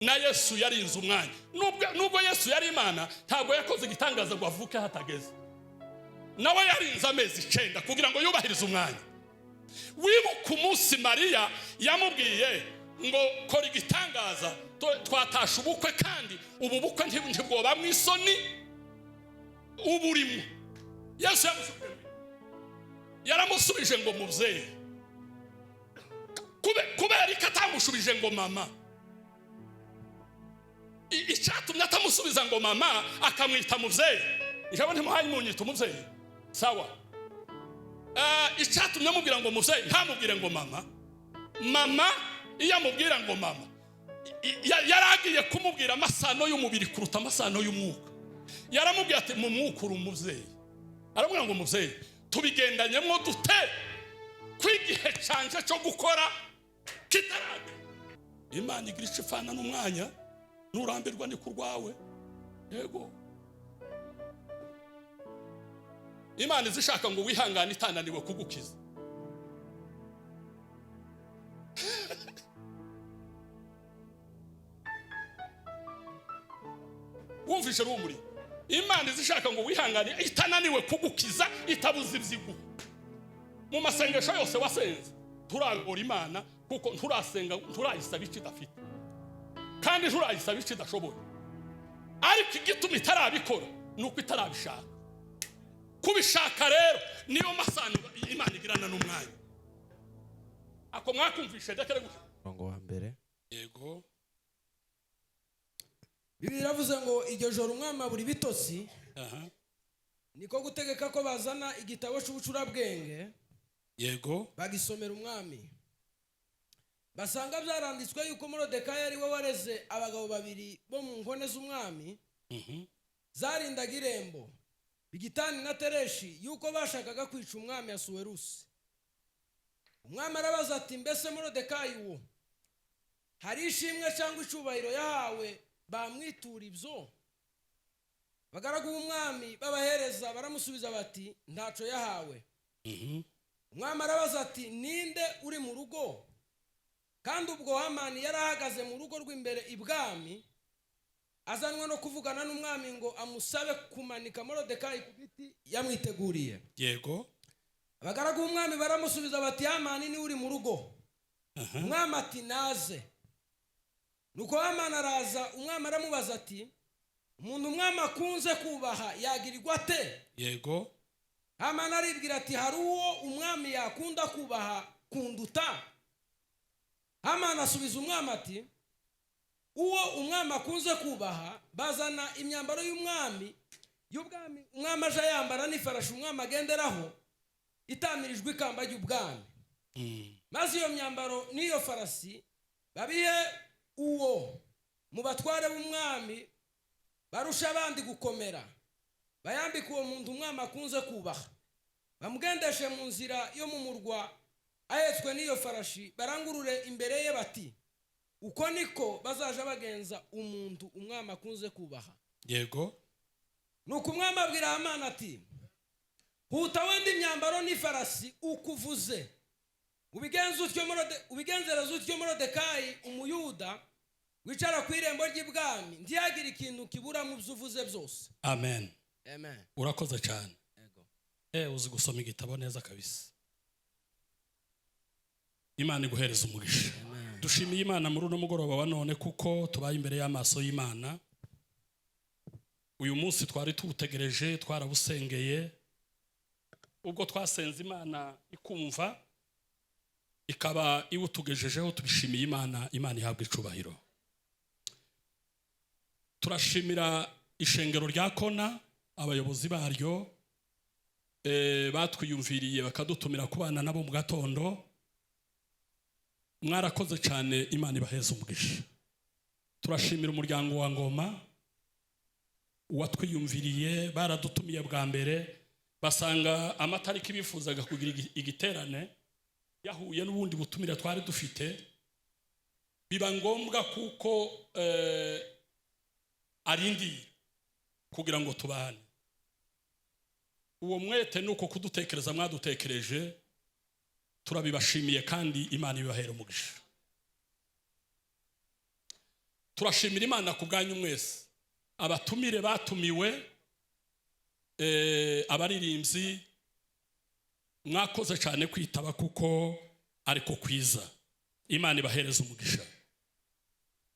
Na Yesu yarinze umwanya. Nubwo Yesu yari Imana, ntabwo yakoze igitangaza ngo avuke hatageze. Nawe yarinze amezi 9 kugira ngo yubahirize umwanya. Wibuka umunsi Mariya yamubwiye ngo kora igitangaza, twatashe ubukwe, kandi ubu bukwe ntibwobamwo isoni uburimo. Yesu yaramusubije ngo mubyeyi. Kubera ko atamushubije ngo mama, icyatumye atamusubiza ngo mama akamwita mubyeyi, ijambo ntimuhaye munyita umubyeyi, sawa. Icyatumye amubwira ngo mubyeyi ntamubwire ngo mama, mama iyo amubwira ngo mama yari agiye kumubwira amasano y'umubiri kuruta amasano y'umwuka. Yaramubwiye ati mu mwuka uri umubyeyi. Aramubwira ngo mubyeyi, tubigendanyemo dute ko igihe canje cyo gukora kitaragera? Imana igira icyo ipfana n'umwanya. Nurambirwa ni ku rwawe. Yego, Imana izishaka ngo wihangane itananiwe kugukiza. Wumvishe rumuri? Imana izishaka ngo wihangane itananiwe kugukiza, itabuze ibyiguha. Mu masengesho yose wasenze turagora Imana, kuko nturasenga nturayisaba icyo idafite, kandi nturayisaba icyo idashoboye. Ariko igituma itarabikora ni uko itarabishaka. Kubishaka rero niyo masano Imana igirana n'umwanya. Ako mwakumvishe ndekere gutya. Umurongo wa mbere. Yego. Bibiliya iravuze ngo iryo joro umwami abura ibitotsi, niko gutegeka ko bazana igitabo cy'ubucurabwenge. Yego. Bagisomera umwami, basanga byaranditswe yuko Moridekayi ari we wareze abagabo babiri bo mu nkone z'umwami zarindaga irembo, Bigitani na Tereshi, yuko bashakaga kwica umwami Asuwerusi. Umwami arabaza ati mbese Moridekayi uwo hari ishimwe cyangwa icubahiro yahawe bamwitura ibyo? Abagaragu b'umwami babahereza baramusubiza bati ntaco yahawe. Umwami arabaza ati ninde uri mu rugo? Kandi ubwo Hamani yari ahagaze mu rugo rw'imbere ibwami, azanwe no kuvugana n'umwami ngo amusabe kumanika Moridekayi ku giti yamwiteguriye. Yego. Abagaragu b'umwami baramusubiza bati Hamani niwe uri mu rugo. Umwami ati naze. Nuko Hamani araza, umwami aramubaza ati umuntu umwami akunze kubaha yagirirwa ate? Yego. Hamani aribwira ati hari uwo umwami yakunda kubaha kunduta? Hamani asubiza umwami ati uwo umwami akunze kubaha bazana imyambaro y'umwami y'ubwami umwami aje yambara n'ifarashi umwami agenderaho itamirijwe ikamba ry'ubwami. Maze iyo myambaro n'iyo farasi babihe uwo mu batware b'umwami barusha abandi gukomera, bayambike uwo muntu umwami akunze kubaha, bamugendeshe mu nzira yo mu murwa ahetswe n'iyo farashi, barangurure imbere ye bati uko niko bazaja bagenza umuntu umwami akunze kubaha. Yego. Nuko umwami abwira Hamani ati huta wenda imyambaro n'ifarasi ukuvuze, ubigenzereze utyo Moridekayi umuyuda wicara ku irembo ry'ibwami, ntiyagire ikintu kibura mu byo uvuze byose. Amen. Amen. Urakoze cyane. Yego. Uzi gusoma igitabo neza kabisa. Imana iguhereza umugisha. Dushimiye Imana muri uno mugoroba wa none kuko tubaye imbere y'amaso y'Imana. Uyu munsi twari tuwutegereje, twarabusengeye. Ubwo twasenze Imana ikumva, ikaba iwutugejejeho, tubishimiye Imana. Imana ihabwa icubahiro. Turashimira ishengero rya Kona, abayobozi baryo batwiyumviriye bakadutumira kubana nabo mu gatondo. Mwarakoze cyane, Imana ibaheze umugisha. Turashimira umuryango wa Ngoma watwiyumviriye, baradutumiye bwa mbere basanga amatariki bifuzaga kugira igiterane yahuye n'ubundi butumire twari dufite, biba ngombwa kuko arindira kugira ngo tubane. Uwo mwete nuko kudutekereza mwadutekereje, turabibashimiye kandi Imana ibahera umugisha. Turashimira Imana ku bwanyu mwese, abatumire batumiwe, abaririmbyi mwakoze cyane kwitaba, kuko ariko kwiza. Imana ibahereza umugisha.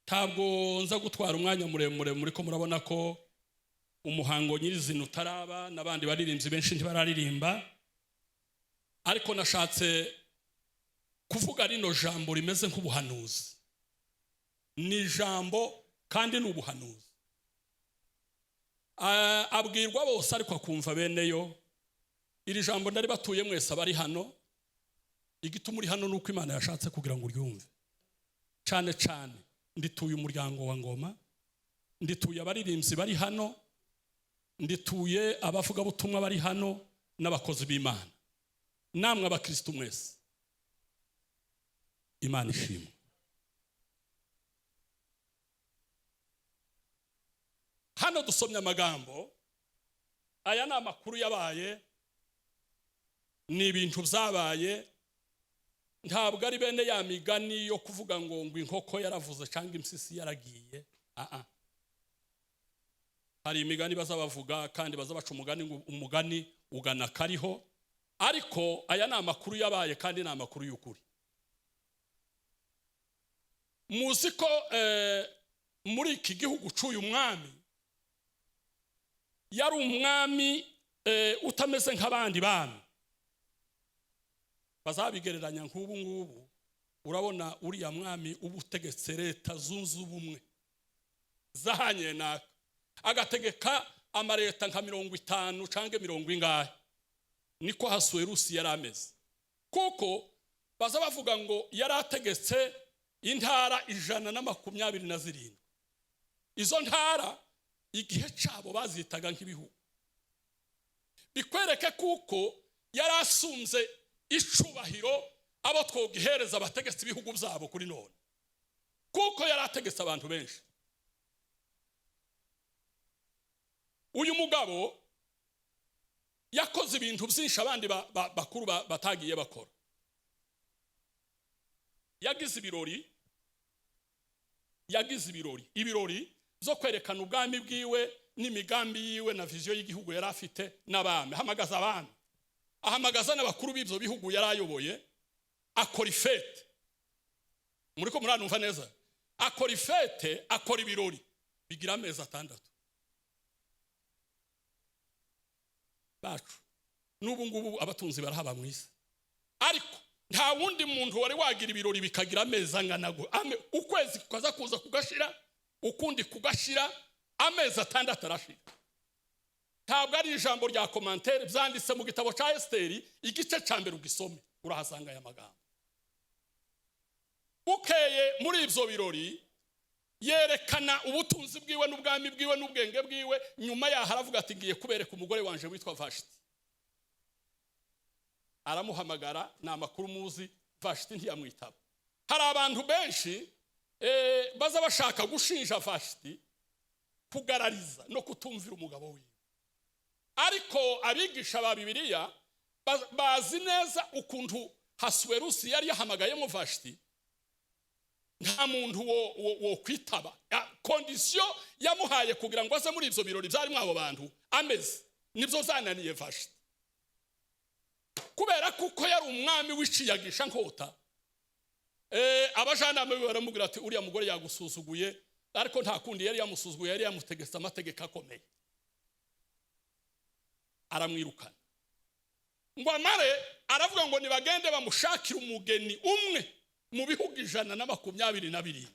Ntabwo nza gutwara umwanya muremure. Muri ko murabona ko umuhango nyirizina utaraba, n'abandi baririmbyi benshi ntibararirimba, ariko nashatse kuvuga rino jambo rimeze nk'ubuhanuzi. Ni ijambo kandi ni ubuhanuzi. Abwirwa bose ariko akumva beneyo. Iri jambo ndari batuye mwese abari hano. Igituma uri hano nuko Imana yashatse kugira ngo uryumve. Cyane cyane ndituye umuryango wa Ngoma, ndituye abaririmbyi bari hano, ndituye abavugabutumwa bari hano n'abakozi b'Imana, namwe abakristo mwese. Imana ishimwe. Hano dusomye amagambo aya, ni amakuru yabaye, ni ibintu byabaye. Ntabwo ari bene ya migani yo kuvuga ngo inkoko yaravuze cyangwa impyisi yaragiye. Hari imigani bazabavuga kandi bazabaca umugani ngo umugani ugana kariho, ariko aya ni amakuru yabaye kandi ni amakuru y'ukuri. Muzi ko muri iki gihugu cy'uyu mwami, yari umwami utameze nk'abandi bami. Bazabigereranya nk'ubu ngubu, urabona uriya mwami uba utegetse Leta Zunze Ubumwe z'ahanyenaka, agategeka amareta nka 50 cyangwa mirongo ingahe. Niko Ahasuwerusi yari ameze, kuko baza bavuga ngo yari ategetse intara 127. Izo ntara igihe cyabo bazitaga nk'ibihugu. Bikwereke kuko yari asunze icubahiro abo twogihereza abategetsi ibihugu byabo kuri none, kuko yari ategetse abantu benshi. Uyu mugabo yakoze ibintu byinshi abandi bakuru batagiye bakora. Yagize ibirori, yagize ibirori zo kwerekana ubwami bwiwe n'imigambi yiwe na vision y'igihugu yari afite n'abami. Ahamagaza abami, ahamagaza n'abakuru b'ibyo bihugu yari ayoboye, akora ifete. Muri ko muranumva neza? Akora ifete, akora ibirori bigira amezi 6 bacu. N'ubu ngubu abatunzi barahaba mu isi, ariko nta wundi muntu wari wagira ibirori bikagira amezi angana ukwezi kukaza kuza kugashira, ukundi kugashira, amezi 6 arashira. Ntabwo ari ijambo rya commentaire, byanditse mu gitabo cya Esteri igice cya mbere, ugisome urahasanga aya magambo. Bukeye muri ibyo birori yerekana ubutunzi bwiwe n'ubwami bwiwe n'ubwenge bwiwe. Nyuma yaho aravuga ati ngiye kubereka umugore wanje witwa Vashti. Aramuhamagara, ni amakuru muzi, Vashti ntiyamwitaba. Hari abantu benshi baza bashaka gushinja Vashti kugarariza no kutumvira umugabo wiwe, ariko abigisha ba Bibiliya bazi neza ukuntu Ahasuwerusi yari yahamagayemo Vashti. Nta muntu wo kwitaba condition yamuhaye kugira ngo aze muri ibyo birori byarimo abo bantu ameze, nibyo zananiye Vashti, kubera kuko yari umwami w'iciyagisha nkota. Abajanama be baramubwira ati uriya mugore yagusuzuguye, ariko nta kundi yari yamusuzuguye, yari yamutegetse amategeko akomeye. Aramwirukana ngo amare, aravuga ngo nibagende bamushakire umugeni umwe mu bihugu 127.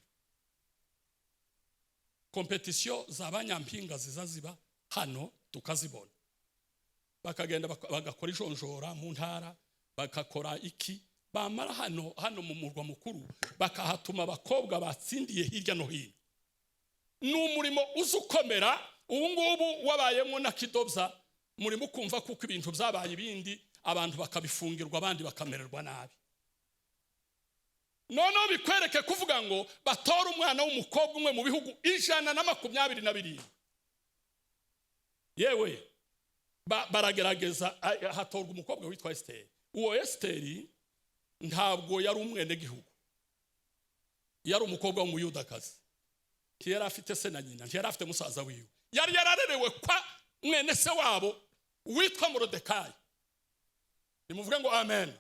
Competition za banyampinga ziza ziba hano tukazibona, bakagenda bagakora ijonjora mu ntara, bakakora iki, bamara hano mu murwa mukuru bakahatuma abakobwa batsindiye hirya no hino. Ni umurimo uzi ukomera. Ubu ngubu wabayemo na kidobya, murimo kumva kuko ibintu byabaye ibindi, abantu bakabifungirwa, abandi bakamererwa nabi. Noneho bikwereke kuvuga ngo batora umwana w'umukobwa umwe mu bihugu 127. Yewe baragerageza, hatorwa umukobwa witwa Esteri. Uwo Esteri ntabwo yari umwenegihugu, yari umukobwa w'umuyudakazi. Ntiyari afite se na nyina, ntiyari afite musaza wiwe, yari yararerewe kwa mwene se wabo witwa Morodekayi. Nimuvuge ngo amen.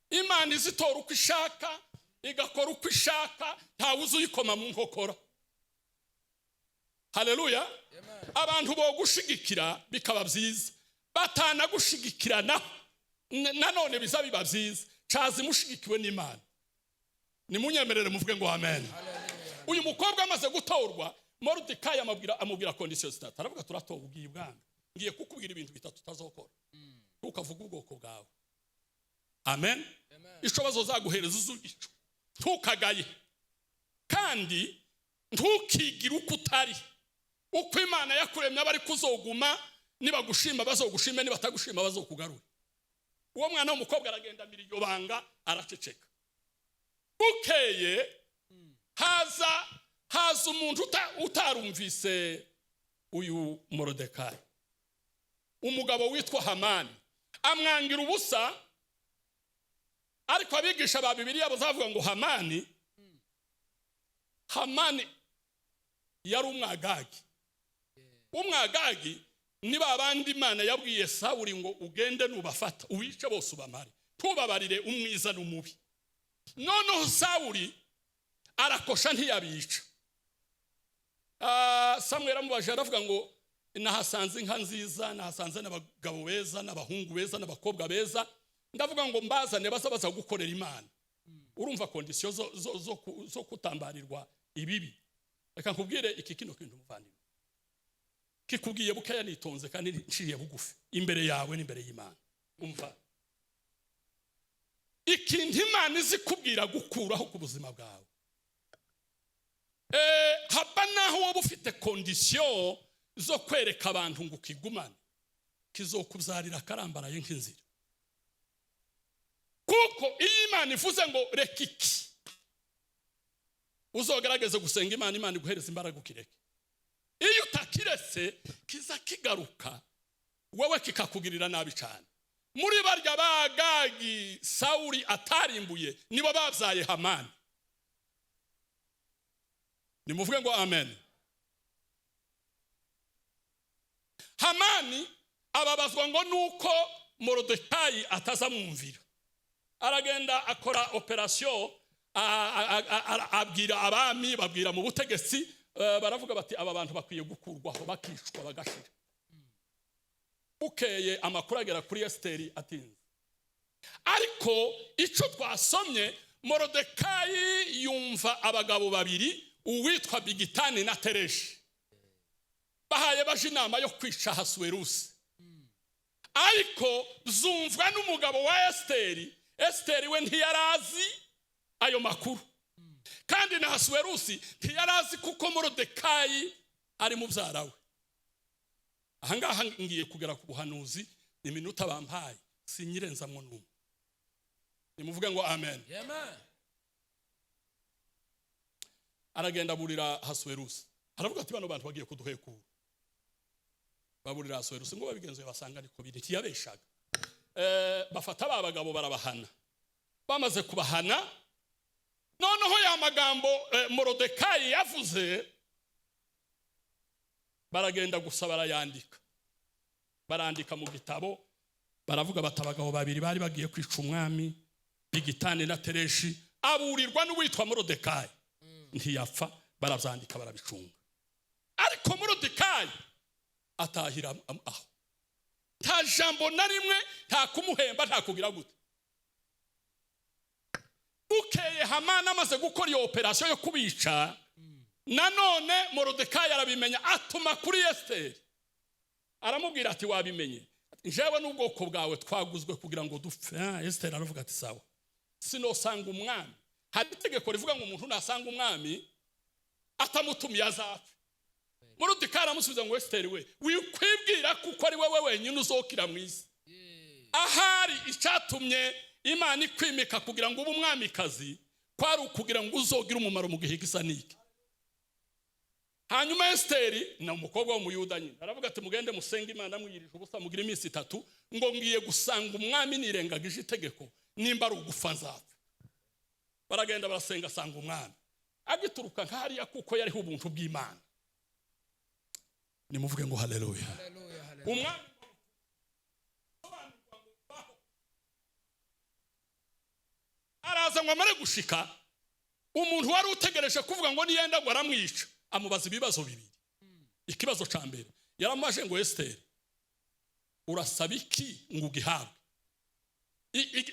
Imana izitora uko ishaka, igakora uko ishaka, ntawe uzi uyikoma mu nkokora. Haleluya! Abantu bogushigikira bikaba byiza, batanagushigikirana nanone biza biba byiza. Cazi mushigikiwe n'Imana. Nimunyemerere muvuge ngo amen. Uyu mukobwa amaze gutorwa, Moridekayi amubwira conditions zitatu. Aravuga: "Turatowe, ugiye ibwami, ngiye kukubwira ibintu bitatu utazokora. Ntukavuge ubwoko bwawe." Amen. Ico bazozaguhereza uzugico, ntukagaye, kandi ntukigire uko utari. Uko Imana yakuremye aba ariko uzoguma. Nibagushima bazogushime, nibatagushima bazokugarure. Uwo mwana w'umukobwa aragenda amira iryo banga, araceceka. Bukeye haza umuntu utarumvise uyu Morodekayi, umugabo witwa Hamani, amwangira ubusa. Ariko abigisha ba Bibiliya bazavuga ngo Hamani yari Umwagagi. Umwagagi ni ba bandi Imana yabwiye Sawuri ngo: "Ugende, nubafata uwice bose, ubamare, ntubabarire umwiza n'umubi." Noneho Sawuri arakosha, ntiyabica. Samweli amubajije, aravuga ngo: "Nahasanze inka nziza, nahasanze n'abagabo beza n'abahungu beza n'abakobwa beza, ndavuga ngo mbazane baza baza gukorera Imana." Urumva conditions zo kutambarirwa ibibi. Reka nkubwire iki kino kintu, muvandimwe, kikubwiye bukeya nitonze kandi nciye bugufi imbere yawe n'imbere y'Imana. Umva, ikintu Imana izi kubwira gukuraho ku buzima bwawe, haba naho wowe ufite conditions zo kwereka abantu ngo ukigumane, kizokubyarira akarambaraye nk'inzira. Kuko iyo Imana ivuze ngo reka iki, uzogerageze gusenga Imana, Imana iguhereza imbaraga ukireke. Iyo utakiretse kiza kigaruka wowe kikakugirira nabi cyane. Muri barya Bagagi Sawuri atarimbuye, nibo babyaye Hamani. Nimuvuge ngo amen. Hamani ababazwa ngo nuko Morodekayi atazamwumvira. Aragenda akora opération, abwira abami, babwira mu butegetsi, baravuga bati: "Aba bantu bakwiye gukurwaho, bakicwa, bagashira." Bukeye amakuru agera kuri Esiteri atinze. Ariko icyo twasomye, Morodekayi yumva abagabo babiri, uwitwa Bigitani na Tereshi, bahaye baje inama yo kwica Hasuwerusi. Ariko zumvwa n'umugabo wa Esiteri. Esiteri we ntiyarazi ayo makuru, kandi na Hasuwerusi ntiyarazi, kuko Morodekayi ari mubyara we. Ahangaha ngiye kugera ku buhanuzi. Iminota bampaye sinyirenzamwo n'umwe. Nimuvuge ngo amen. Amen. Aragenda aburira Hasuwerusi, aravuga ati: "Bano bantu bagiye kuduhekura." Baburira Hasuwerusi ngo babigenzuye basanga ariko biri, ntiyabeshaga. Bafata ba bagabo barabahana. Bamaze kubahana, noneho ya magambo Morodekayi yavuze, baragenda gusa barayandika, barandika mu gitabo. Baravuga bati: "Abagabo babiri bari bagiye kwica umwami, Bigitani na Tereshi, aburirwa n'uwitwa Morodekayi, ntiyapfa." Barabyandika, barabicunga. Ariko Morodekayi atahira aho, nta jambo na rimwe, nta kumuhemba, nta kugira gute. Bukeye Hamani amaze gukora iyo opération yo kubica, nanone Morodekayi arabimenya, atuma kuri Esiteri, aramubwira ati: "Wabimenye, njyewe n'ubwoko bwawe twaguzwe kugira ngo dupfe." Esiteri aravuga ati: "Sawa, sinosanga umwami. Hari itegeko rivuga ngo umuntu nasanga umwami atamutumiye azapfa." Morodekayi aramusubiza ngo: "Esiteri we, wikwibwira kuko ari wowe wenyine uzokira mu isi. Ahari icyatumye Imana ikwimika kugira ngo ube umwamikazi kwari ukugira ngo uzogire umumaro mu gihe gisa n'iki." Hanyuma Esiteri ni umukobwa w'Umuyuda nyine, aravuga ati: "Mugende musenge Imana mwiyirije ubusa, mugire iminsi 3, ngo ngiye gusanga umwami nirengagije itegeko, nimba ari ugufa nzapfa." Baragenda barasenga, asanga umwami. Agituruka nk'hariya, kuko yariho ubuntu bw'Imana. Nimuvuge ngo haleluya. Haleluya, haleluya. Umwami araza ngo amare gushika, umuntu wari utegereje kuvuga ngo niyenda ngo aramwica, amubaza ibibazo bibiri. Ikibazo ca mbere yaramubaje ngo: "Esiteri, urasaba iki ngo ugihabwe?"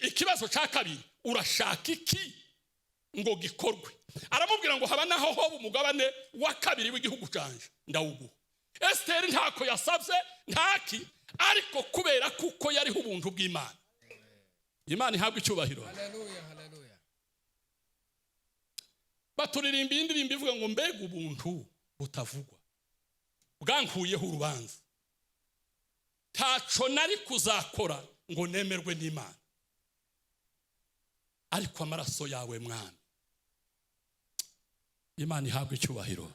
Ikibazo ca kabiri: "Urashaka iki ngo gikorwe?" Aramubwira ngo: "Haba naho hoba umugabane wa kabiri w'igihugu canje, ndawuguha." Esiteri ntako yasabye, ntaki, ariko kubera kuko yariho ubuntu bw'Imana, Imana ihabwa icyubahiro. Haleluya, haleluya. Baturirimba indirimbo ivuga ngo: "Mbega ubuntu butavugwa bwankuyeho urubanza, ntaco nari kuzakora ngo nemerwe n'Imana, ariko amaraso yawe, Mwami." Imana ihabwa icyubahiro,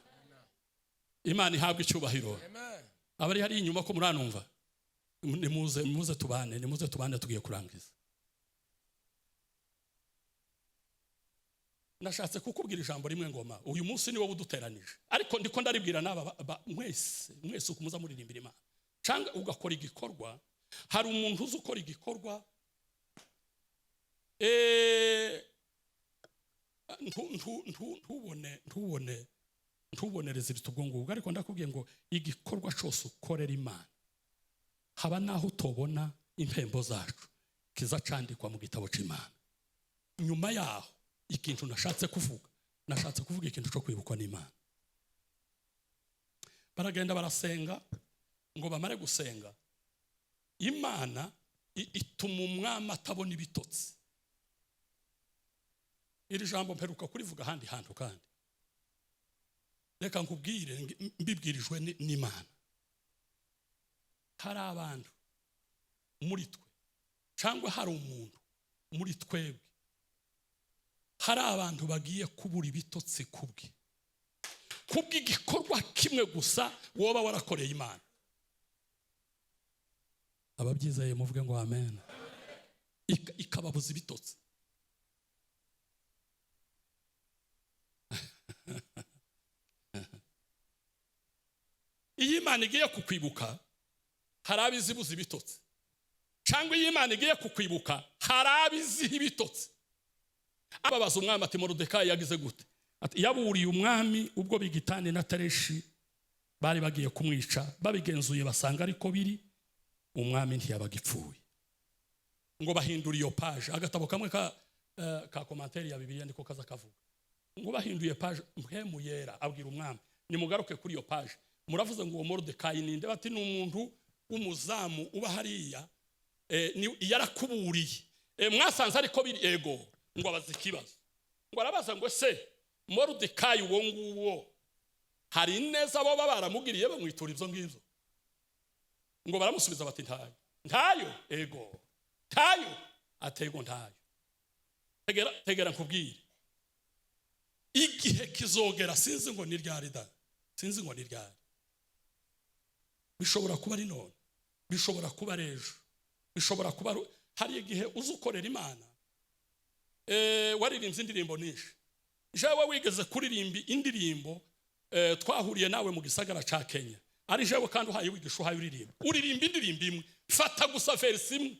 Imana ihabwa icyubahiro. Amen. Abari hari inyuma, ko muranumva, nimuze, muze tubane, nimuze tubane, tugiye kurangiza. Nashatse kukubwira ijambo rimwe, ngoma uyu munsi ni wowe uduteranije, ariko ndiko ndaribwira n'aba mwese, mwese uko muza muririmbira Imana cyangwa ugakora igikorwa. Hari umuntu uzi ukora igikorwa, ntubone résultat ubwo ngubwo, ariko ndakubwiye ngo igikorwa cyose ukorera Imana, haba naho utobona impembo zacu, kiza candikwa mu gitabo c'Imana nyuma yaho. Ikintu nashatse kuvuga ikintu cyo kwibukwa n'Imana. Baragenda barasenga, ngo bamare gusenga, Imana ituma umwami atabona ibitotsi. Iri jambo mperuka kurivuga ahandi hantu, kandi reka nkubwire mbibwirijwe n'Imana. Hari abantu muri twe, cyangwa hari umuntu muri twebwe, hari abantu bagiye kubura ibitotsi kubw'igikorwa kimwe gusa woba warakoreye Imana. Ababyizeye muvuge ngo amen. Ikababuza ibitotsi. Iyo Imana igiye kukwibuka, hari abizibuza ibitotsi, cyangwa iyo Imana igiye kukwibuka, hari abiziha ibitotsi. Ababaza umwami ati: "Moridekayi yagize gute?" Ati: "Yaburiye umwami ubwo Bigitani na Tereshi bari bagiye kumwica, babigenzuye basanga ariko biri, umwami ntiyabagipfuye." Ngo bahindura iyo page. Agatabo kamwe ka commentaire ya Bibiliya niko kaza kavuga ngo bahinduye page. Mpwemu Yera abwira umwami: "Nimugaruke kuri iyo page. Muravuze ngo uwo Moridekayi ninde?" Bati: "Ni umuntu w'umuzamu uba hariya, yarakuburiye." "Mwasanze ariko biri?" "Ego." Ngo abaza ikibazo, ngo arabaza ngo: "Se Moridekayi uwo nguwo, hari ineza baba baramugiriye bamwitura ibyo ngibyo?" Ngo baramusubiza bati: "Ntayo." "Ntayo?" "Ego." "Ntayo?" "Atego, ntayo." Tegera, tegera nkubwire, igihe kizogera, sinzi ngo ni ryari da, sinzi ngo ni ryari. Bishobora kuba ari none, bishobora kuba ari ejo, bishobora kuba hari igihe uzi ukorera Imana, waririmbye indirimbo nyinshi. Jewe wigeze kuririmba indirimbo, twahuriye nawe mu gisagara ca Kenya, ari jewe kandi uhaye wigisha, uhaye uririmba indirimbo imwe. Fata gusa verse imwe,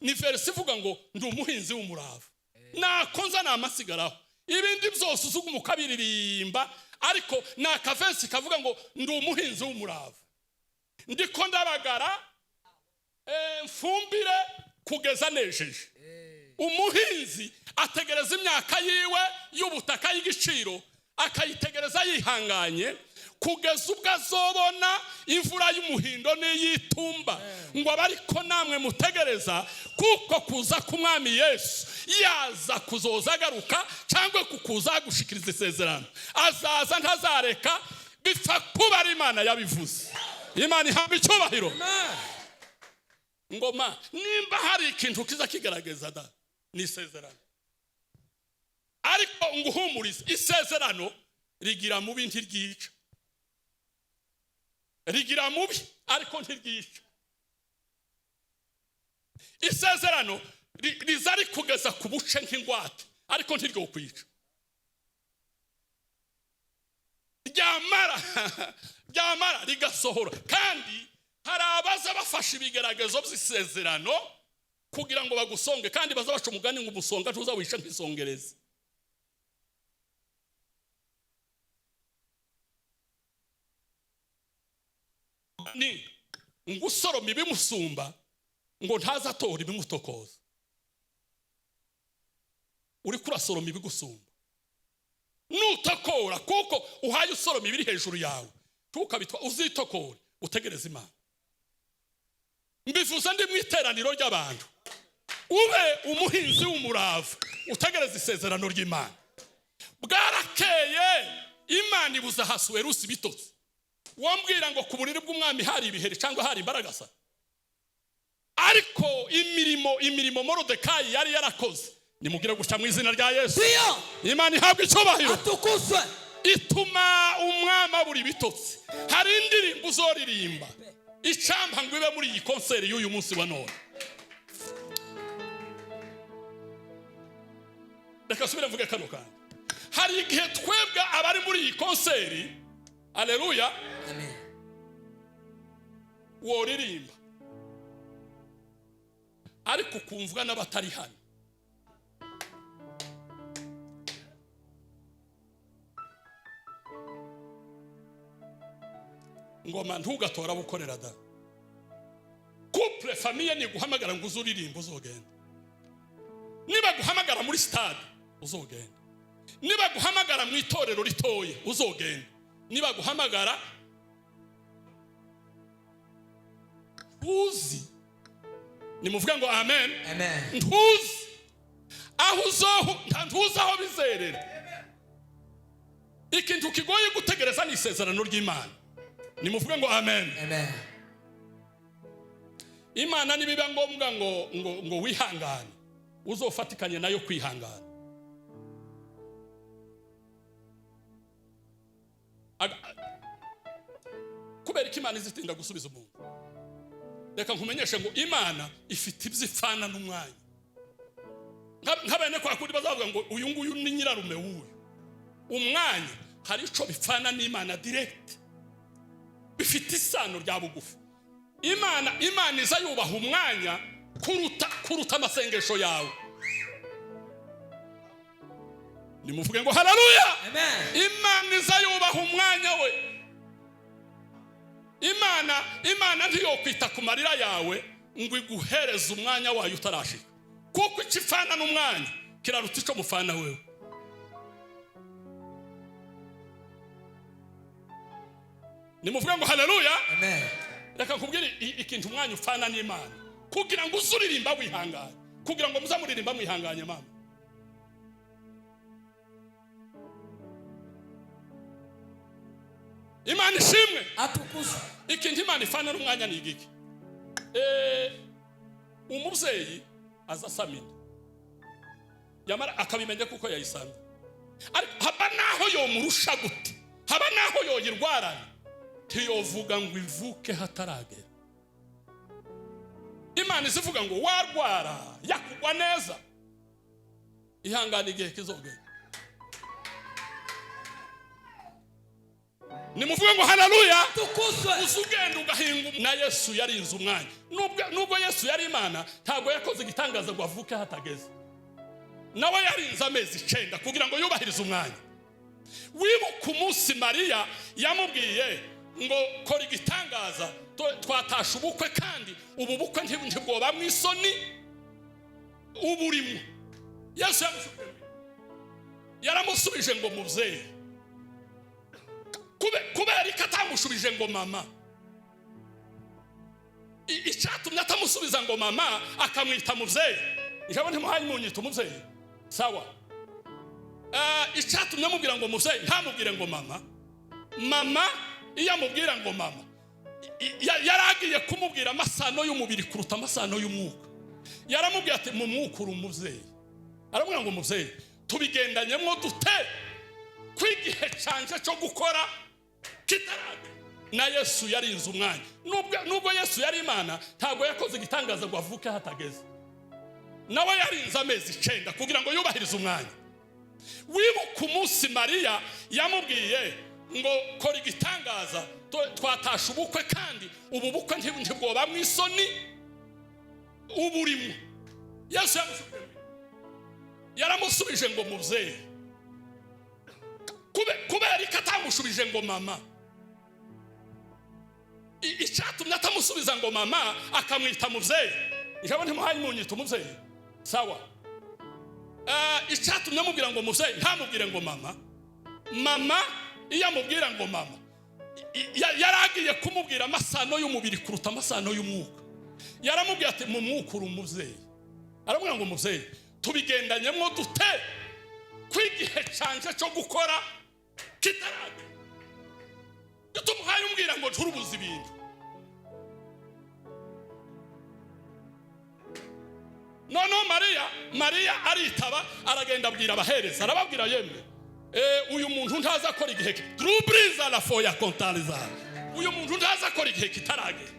ni verse ivuga ngo: "Ndi umuhinzi w'umurava, nako nza namasigaraho." Ibindi byose uzuguma ukabiririmba, ariko ni akaverse kavuga ngo: "Ndi umuhinzi w'umurava, ndiko ndabagara, mfumbire kugeza nejeje." Umuhinzi ategereza imyaka yiwe y'ubutaka y'igiciro, akayitegereza yihanganye kugeza ubwo azobona imvura y'umuhindo n'iy'itumba. Ngo abe ariko namwe mutegereza, kuko kuza k'Umwami Yesu, yaza kuzoza agaruka cyangwa kukuza gushikiriza isezerano, azaza ntazareka bipfa kuba ari Imana yabivuze. Imana ihabwa icyubahiro. Amen. Ngoma nimba hari ikintu kiza kigaragaza da, ni isezerano. Ariko nguhumurize, isezerano rigira mubi, ntiryica. Rigira mubi ariko ntiryica. Isezerano riza rikugeza ku buce nk'ingwate, ariko ntiryokwica. Ryamara rigasohora. Kandi hari abaza bafashe ibigeragezo by'isezerano kugira ngo bagusonge, kandi baza baca umugani ngo umusonga tuza wica nk'isongereza. Ni ngo usoroma ibimusumba ngo ntazatora ibimutokoza. Uri kurasoroma ibigusumba, nutokora kuko uhaye usoroma ibiri hejuru yawe, ntukabitwa, uzitokore utegereze Imana. Mbivuze ndi mu iteraniro ry'abantu, ube umuhinzi w'umurava utegereze isezerano ry'Imana. Bwarakeye Imana ibuza Ahasuwerusi ibitotsi. Wambwira ngo ku buriri bw'umwami hari ibiheri cyangwa hari imbaragasa, ariko imirimo Moridekayi yari yarakoze, nimubwire gutya mu izina rya Yesu, Imana ihabwa icyubahiro, atukuzwe, ituma umwami abura ibitotsi. Hari indirimbo uzoririmba icampa ngo ibe muri iyi konseri y'uyu munsi wa none. Reka subire mvuge kano kandi. Hari igihe twebwe abari muri iyi konseri, aleluya, amen, woririmba ariko ukumvwa n'abatari hano. Ngoma ntugatora bukorera da. Couple famille ni guhamagara ngo uzuririmba uzogenda. Niba guhamagara muri stade uzogenda. Niba guhamagara mu itorero ritoye uzogenda. Niba guhamagara uzi, nimuvuge ngo amen. Amen. Ntuzi aho uzoho, ntuzi aho bizerera. Ikintu kigoye gutegereza ni isezerano ry'Imana. Nimuvuge ngo amen. Amen. Imana nibiba ngombwa ngo ngo ngo wihangane, uzofatikanye nayo kwihangana. Kubera ko Imana izitinda gusubiza umuntu. Reka nkumenyeshe ngo Imana ifite ibyifana n'umwanya. Nk'abene kwa kundi bazavuga ngo uyu nguyu ni nyirarume w'uyu. Umwanya hari ico bifana n'Imana direct, bifite isano rya bugufi. Imana iza yubaha umwanya kuruta amasengesho yawe. Nimuvuge ngo haleluya. Amen. Imana iza yubaha umwanya we. Imana ntiyokwita ku marira yawe ngo iguhereze umwanya wayo utarashika, kuko ikifana n'umwanya kiraruta ico mufana wewe. Nimuvuge ngo haleluya. Amen. Reka nkubwire ikintu umwanya ufana n'Imana, kugira ngo uzuririmba wihanganye, kugira ngo muzamuririmba mwihanganye. Mama, Imana ishimwe, atukuzwe. Ikintu Imana ifana n'umwanya ni igiki? Umubyeyi aza asamina, yamara akabimenya kuko yayisamye, ariko haba naho yomurusha gute, haba naho yoyirwarana, ntiyovuga ngo ivuke hataragera. Imana izivuga ngo warwara yakugwa neza, ihangane igihe kizogera. Nimuvuge ngo haleluya. Tukuzwe. Uzugenda ugahinga. Na Yesu yarinze umwanya. Nubwo Yesu yari Imana, ntabwo yakoze igitangaza ngo avuke hatageze. Nawe yarinze amezi 9 kugira ngo yubahirize umwanya. Wibuka umunsi Mariya yamubwiye ngo kora igitangaza, twatasha ubukwe, kandi ubu bukwe ntibwoba mu isoni uburimo. Yesu yaramusubije ngo mubyeyi. Kubera ko atamushubije ngo mama. Icyatumye atamusubiza ngo mama akamwita mubyeyi, ijambo ntimuhaye munyita umubyeyi, sawa. Icyatumye amubwira ngo mubyeyi ntamubwire ngo mama. Mama iyo amubwira ngo mama, yaragiye kumubwira amasano y'umubiri kuruta amasano y'umwuka. Yaramubwiye ati mu mwuka uri umubyeyi. Aramubwira ngo mubyeyi tubigendanyemo dute kwigihe canje cyo gukora kitaragera. Na Yesu yarinze umwanya. Nubwo Yesu yari Imana, ntabwo yakoze igitangaza ngo avuke hatageze. Nawe yarinze amezi 9 kugira ngo yubahirize umwanya. Wibuka umunsi Mariya yamubwiye Ngo kora igitangaza, twatashe ubukwe, kandi ubu bukwe ntibwobamwo isoni uburimo. Yesu yaramusubije ngo: "Mubyeyi." Kubera ko atamushubije ngo "mama"? Icyatumye atamusubiza ngo "mama", akamwita mubyeyi, ijambo ntimuhaye munyita umubyeyi, sawa. Icyatumye amubwira ngo "mubyeyi", ntamubwire ngo "mama", mama iyo amubwira ngo "mama", yari agiye kumubwira amasano y'umubiri kuruta amasano y'umwuka. Yaramubwira ati: "Mu mwuka uri umubyeyi." Aramubwira ngo: "Mubyeyi, tubigendanyemo dute ko igihe canje cyo gukora kitaragera?" Tumuhaye umbwira ngo nturubuze ibintu. Noneho Mariya aritaba, aragenda abwira abahereza, arababwira: "Yemwe, uyu muntu ntaza akora igihe drubриza la foya kontariza, uyu muntu ntaza akora igihe kitaragera,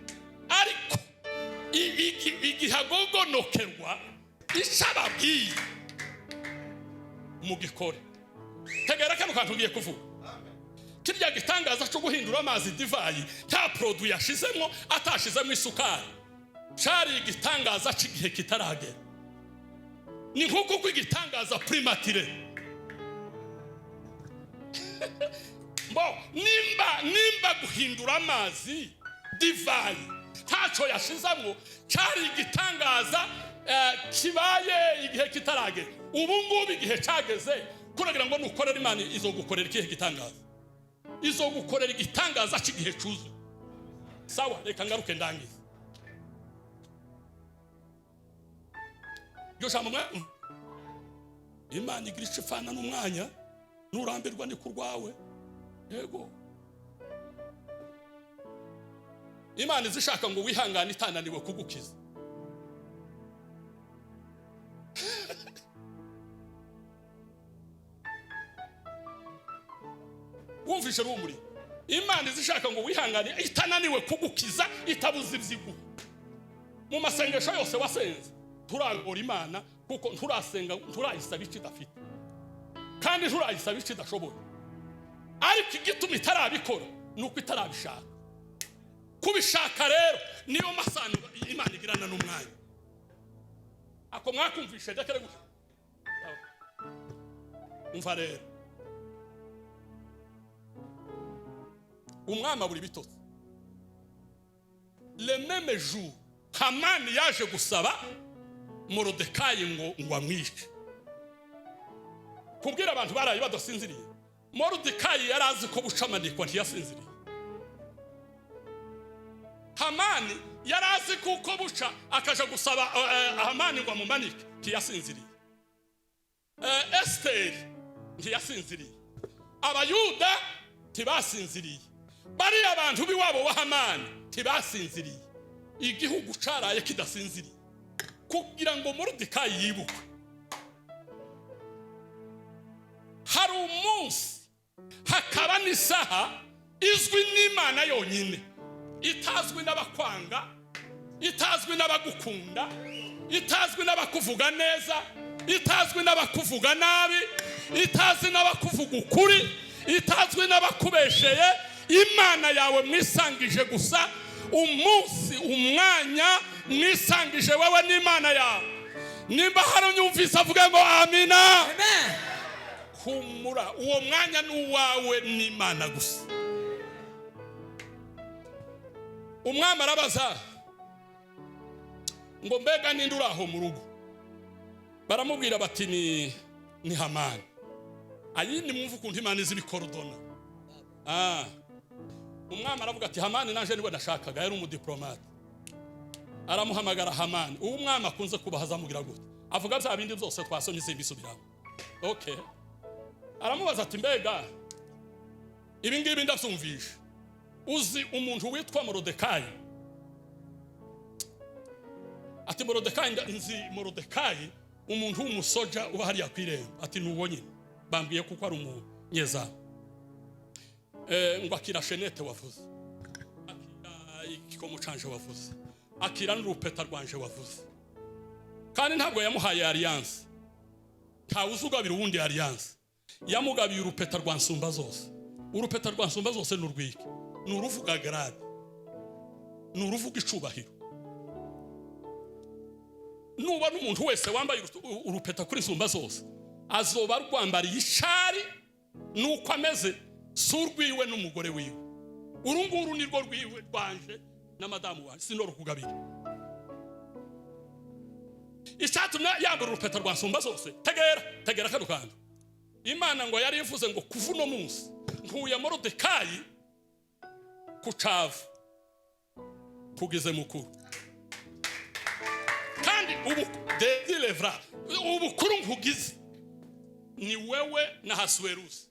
ariko igihe agogonokerwa, icyo ababwiye mugikore." Tegera kano kantu ugiye kuvuga. Kirya gitangaza cyo guhindura amazi divayi nta produit yashizemo, atashizemo isukari, cari igitangaza cy'igihe kitaragera. Ni nk'uko uko igitangaza prématuré. Bo nimba guhindura amazi divayi ntacyo yashizemo cyari igitangaza kibaye igihe kitaragera, ubu ngubu igihe cyageze, kuragira ngo nukorera Imana, izogukorera ikihe gitangaza? Izogukorera igitangaza cy'igihe cyuzuye. Sawa, reka ngaruke ndangize iryo jambo. Imana igira icyo ipfana n'umwanya. Nurambirwa ni ku rwawe. Yego, Imana izishaka ngo wihangane itananiwe kugukiza. Wumvishe rumuri? Imana izishaka ngo wihangane itananiwe kugukiza, itabuze ibyiguha. Mu masengesho yose wasenze, turagora Imana kuko nturasenga, nturayisaba icyo idafite, kandi nturayisaba icyo idashoboye. Ariko igituma itarabikora ni uko itarabishaka. Kubishaka rero niyo masano Imana igirana n'umwanya. Ako mwakumvishe? Ndekere gutya. Umva rero, umwami abura ibitotsi. Le même jour Hamani yaje gusaba Morodekayi ngo amwice, kubwira abantu baraye badasinziriye. Morodekayi yari azi ko bucamanikwa, ntiyasinziriye. Hamani yari azi kuko buca, akaja gusaba Hamani ngo amumanike, ntiyasinziriye. Esiteri ntiyasinziriye, Abayuda ntibasinziriye, bariya bantu b'iwabo wa Hamani ntibasinziriye, igihugu caraye kidasinziriye kugira ngo Moridekayi yibukwe. Hari umunsi hakaba n'isaha izwi n'Imana yonyine, itazwi n'abakwanga, itazwi n'abagukunda, itazwi n'abakuvuga neza, itazwi n'abakuvuga nabi, itazwi n'abakuvuga ukuri, itazwi n'abakubesheye. Imana yawe mwisangije gusa. Umunsi, umwanya mwisangije wowe n'Imana yawe. Nimba hari unyumvise, avuge ngo amina. Amen. Humura, uwo mwanya ni uwawe n'Imana gusa. Umwami arabaza ngo: "Mbega ninde uri aho mu rugo?" Baramubwira bati: Ni Hamani." Ayindi, mwumva ukuntu Imana izi ibikorodona. Umwami aravuga ati: "Hamani naje niwe nashakaga." Yari umudiplomate. Aramuhamagara Hamani, uwo umwami akunze kubaha. Azamubwira gute? Avuga bya bindi byose twasomye, simbisubiramo. Okay, aramubaza ati: "Mbega ibi ngibi ndabyumvishe, uzi umuntu witwa Morodekayi?" Ati: "Morodekayi, nzi Morodekayi, umuntu w'umusoja uba hariya ku irembo." Ati: "Ni uwo nyine bambwiye kuko ari umunyezamu." Ngo: "Akira chaînette wavuze, akira igikomo canje wavuze, akira n'urupeta rwanje wavuze." Kandi ntabwo yamuhaye alliance. Ntawe uzugabira uwundi alliance. Yamugabiye urupeta rwa nsumba zose. Urupeta rwa nsumba zose ni urwiki? Ni uruvuga grade, ni uruvuga icubahiro. Nuba n'umuntu wese wambaye urupeta kuri nsumba zose, azoba rwambariye icari nuko ameze, si urwiwe n'umugore wiwe. Uru nguru ni rwo rwiwe, rwanje na madamu wanje, sinorukugabira. Icyatumye yambara urupeta rwa nsumba zose, tegera, tegera kano kantu. Imana ngo yari ivuze ngo: "Kuva uno munsi nkuye Morodekayi ku cavu, kugeze mukuru." Kandi ubu delivra ubukuru nkugize ni wewe na Hasuwerusi.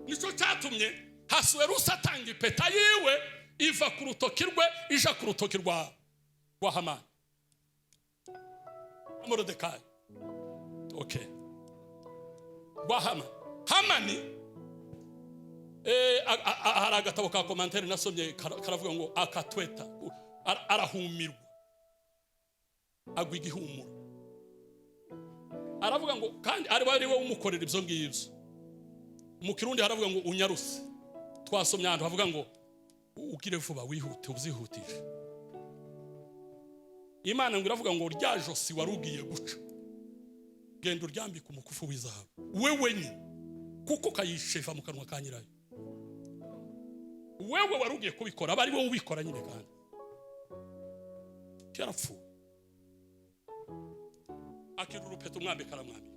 Nicyo cyatumye Hasuwerusi atanga ipeta yiwe, iva ku rutoki rwe ija ku rutoki rwa Hamani, Morodekayi, okay, rwa Hamani. Hamani hari agatabo ka commentaire nasomye, karavuga ngo akatweta, arahumirwa, agwa igihumuro. Aravuga ngo kandi ari we umukorera ibyo ngibyo. Mu Kirundi haravuga ngo unyaruse. Twasomye ahantu havuga ngo ugire vuba, wihute, ubyihutishe. Imana ngo iravuga ngo: "Rya josi wari ugiye guca, genda uryambike umukufi w'izahabu we wenyine, kuko kayishefa mu kanwa ka nyirayo." Wewe wari ugiye kubikora, aba ari wowe ubikora nyine. Kandi yarapfuye, akira urupeta, umwambika, aramwambika.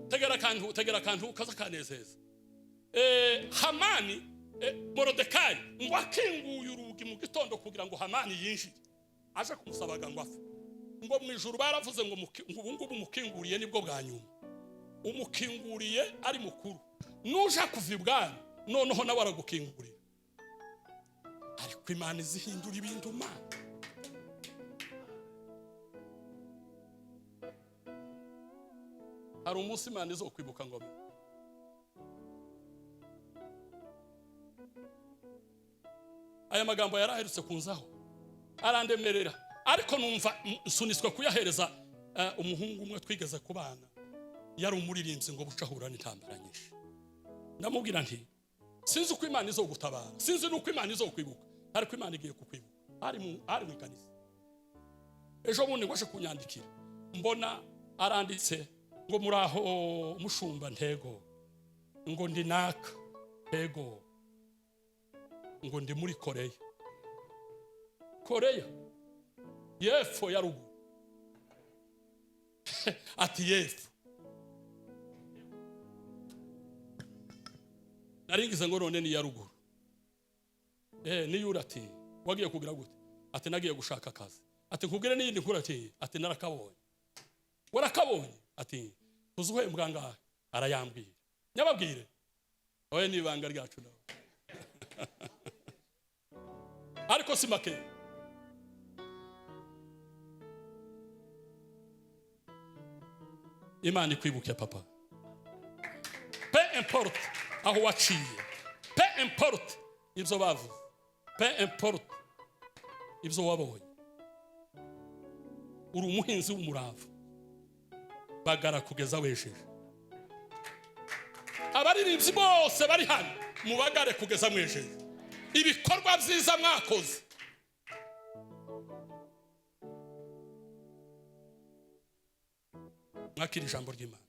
Tegera akantu, tegera akantu kaza kanezeza. Hamani, Morodekayi ngo akinguye urugi mu gitondo kugira ngo Hamani yinjire aje kumusabaga ngo apfe, ngo mu ijuru baravuze ngo ubu ngubu umukinguriye nibwo bwa nyuma, umukinguriye ari mukuru, nuja kuva ibwami noneho nawe aragukingurira. Ariko Imana izihindura ibintu. Mana, hari umunsi Imana izokwibuka ngo aya magambo yaraherutse kunzaho, arandemerera, ariko numva nsuniswe kuyahereza umuhungu umwe twigeze kubana, yari umuririmbyi, ngo buca ahura n'intambara nyinshi. Ndamubwira nti: "Sinzi uko Imana izogutabara, sinzi n'uko Imana izokwibuka, ariko Imana igiye kukwibuka." Ari mu ikanisa ejo bundi, ngo aje kunyandikira, mbona aranditse ngo: "Muraho mushumba?" Ntego. Ngo: "Ndi naka." Ntego. Ngo: "Ndi muri Koreya." Koreya y'epfo ya ruguru? Ati: "Y'epfo." Naringize ngo none ni iya ruguru. Niyo. Ati: "Wagiye kugira gute?" Ati: "Nagiye gushaka akazi." Ati: "Nkubwire n'iyindi nkuru." Ati: "Narakabonye." "Warakabonye?" Ati: "Tuzi uhembwa ngahe?" Arayambwira. Nyababwire, oya, ni ibanga ryacu nawe, ariko si make. Imana ikwibuke, papa. Peu importe aho waciye, peu importe ibyo bavuze, peu importe ibyo wabonye, uri umuhinzi w'umurava. Bagara kugeza wejeje. Abaririmbyi bose bari hano, mubagare kugeza mwejeje ibikorwa byiza mwakoze. Mwakira ijambo ry'Imana.